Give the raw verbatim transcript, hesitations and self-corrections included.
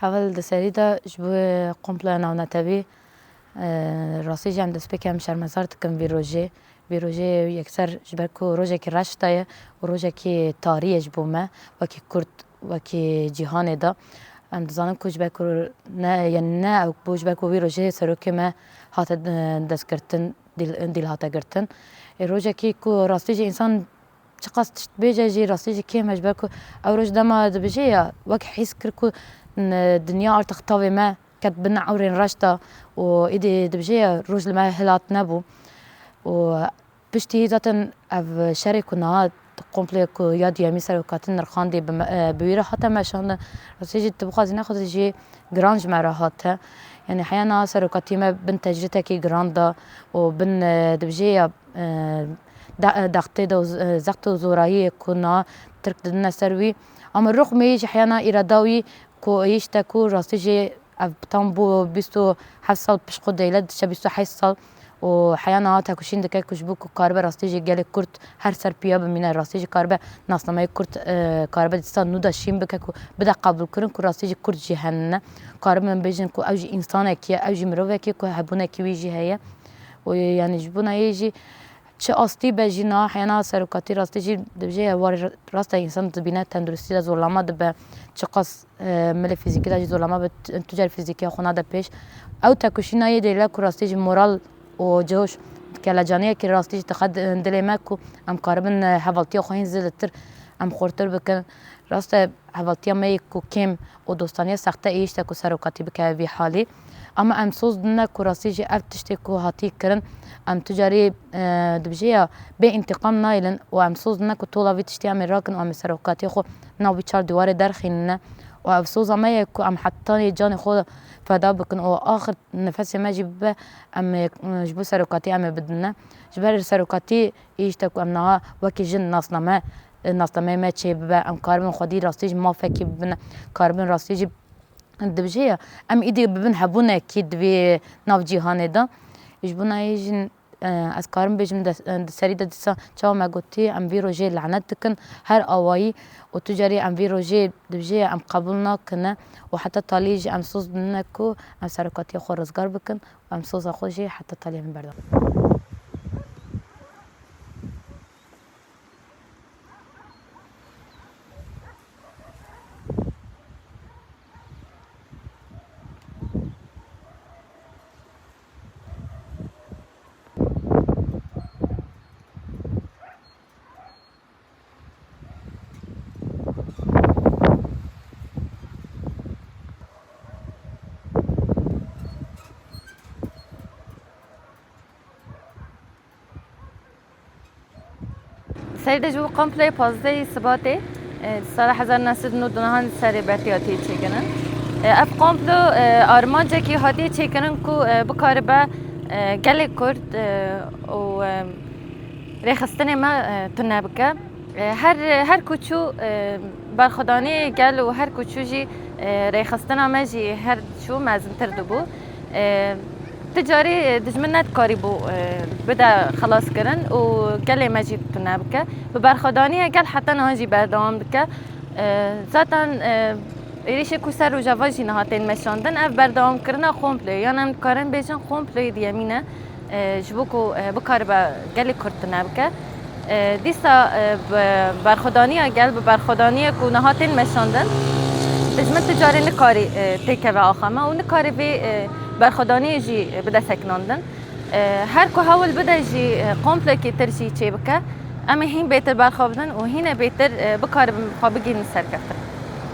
Evel di serî de ji bo komploya navnetewî, e, rastî jî em destpêkê em şermezar dikin vî rojê. Vî rojê yekser ji ber ku rojekî reş de ye û rojekî tarî ye ji bo me, wekî Kurd, wekî cîhanê de. Em dizanin ku ji ber ku ne, yani ne ew bû, ji ber ku vî rojê serokê me hate, e, destgirtin, dîl, dîl hate girtin. Ê, rojekî ku rastî jî însan çiqas tişt bêje jî, rastî jî kêm e, ji ber ku ew roj dema dibêje ya, wek hîs kir ku n-, dinya artık tavê me ket bin ewrên reş de û îdî dibêje ya, roj li me hilat nebû. Û piştî zaten ev şerê ku niha komple ku ya duyemî serokatî nirxandî bi me, e, bi wî re hate meşandin. Rastî jî tu bixwazî nexwazî jî giran ji me re hate. Yani heya niha serokatî me bin tecrîtekî giran de û bin, e, dibêje ya, e, de-, e, dextê de û z-, e, zext û zorayiyê ku niha Tirk didine ser wî. Ama ruxmê ji heya niha îrada wî ku îşte ku rastî jî ev tam bû bîst û heft sal pişt xwe deyle diçe bîst û heşt sal û heya niha tekoşîn dike ku ji bo ku karibe rastî jî gelê Kurd her ser piya bimîne, rastî jî karibe nasnameyê Kurd, e, karibe dîsa nû de şîn bike ku bide qebûlkirin ku rastî jî Kurd jî henine. Karibin bêjin ku ew jî însanekî ye, ew jî mirovekî ye ku hebûnekî wî jî heye. Û yani ji bona yê jî çi astî be jî niha heya niha serokatî rastî jî dibêje ya warê rast e, însan dibîne tenduristî de zorlama dibe, çiqas, e, milê fîzîkî de jî zorlama be, tu, tu car fîzîkiya xwe nade pêş. Ew tekoşîna yê dêle ku rastî jî moral û coş, kelecaniyekî rastî jî dixe di-, dilê me ku em karibin, e, hevaltiya xwe hîn zêdetir em xurtir bikin. Rast e, hevaltiya me yê ku kêm û dostaniya sexte êyîşte ku serokatî bike vî halî. Ama em soz dine ku rastî jî ev tiştê ku hatî kirin, em tu carî, e, dibêje ya bê întîqam nayêlin û em soz dine ku tola vî tiştî em ê rakin û em ê serokatiyê xwe nav vî çar dîwarê derxînine. Û ev soza me ye ku em hetanî canê xwe feda bikin û axir nefesê me jî bibe, em ê, e, ji bo serokatî em ê bidine. Ji ber serokatî îşte ku em niha wekî jin nasname, e, nasnameyê me çêbibe, em karibin xwedî rastî jî mafekî bibin, karibin rastî jî dibêje ya, em îdî bibin hebûnekî di vê nav cîhanê de. Ji bona yê jî, e, ez karim bêjim de, e, di serî de dîsa çawa me gotî, em vî rojê lanet dikin, her awayî û tu carî em vî rojê dibêje ya, em qebûl nakine û heta talî jî em soz dine ku em serokatiya xwe rizgar bikin û em soza xwe jî heta talî em berdewam. Serî de ji bo komployê pazdehê Sibatê, e, di sala hezar neh sed û nod û neh an serê bertê hatiye çêkirin. E, ev komplo, e, armancekî hatiye çêkirin ku, e, bikaribe, e, gelê Kurd, e, û, e, rêxistinê me, e, tune bike. E, her, her ku çû, e, berxwedaniyê gel û her ku çû jî, e, rêxistina me jî her çû mezintir dibû. E, Ti carî, e, dijmin nedikarîbû, e, bide xelaskirin û gelê me jî tune bike. Bi berxwedaniyê gel heta niha jî berdewam dike. E, zaten, e, êrîşê ku ser Rojava jî niha tên meşandin, ev berdewamkirina komployê, yan em dikarin bêjin komployê diyemîn e, e, ji bo ku, e, bikaribe gelê Kurd tune bike. E, dîsa, e, bi berxwedaniya gel, bi berxwedaniya ku niha tên meşandin, dijmin ti carê nikarî, e, têkeve axa me û nikarî vê, e, berxwedaniyê jî bide sekinandin. E, her ku hewl bide jî, e, komplekê tir jî çêbike, em ê hîn bêtir berxwe bidin û hîne bêtir, e, bikaribin xwe bigihînin serkeftin.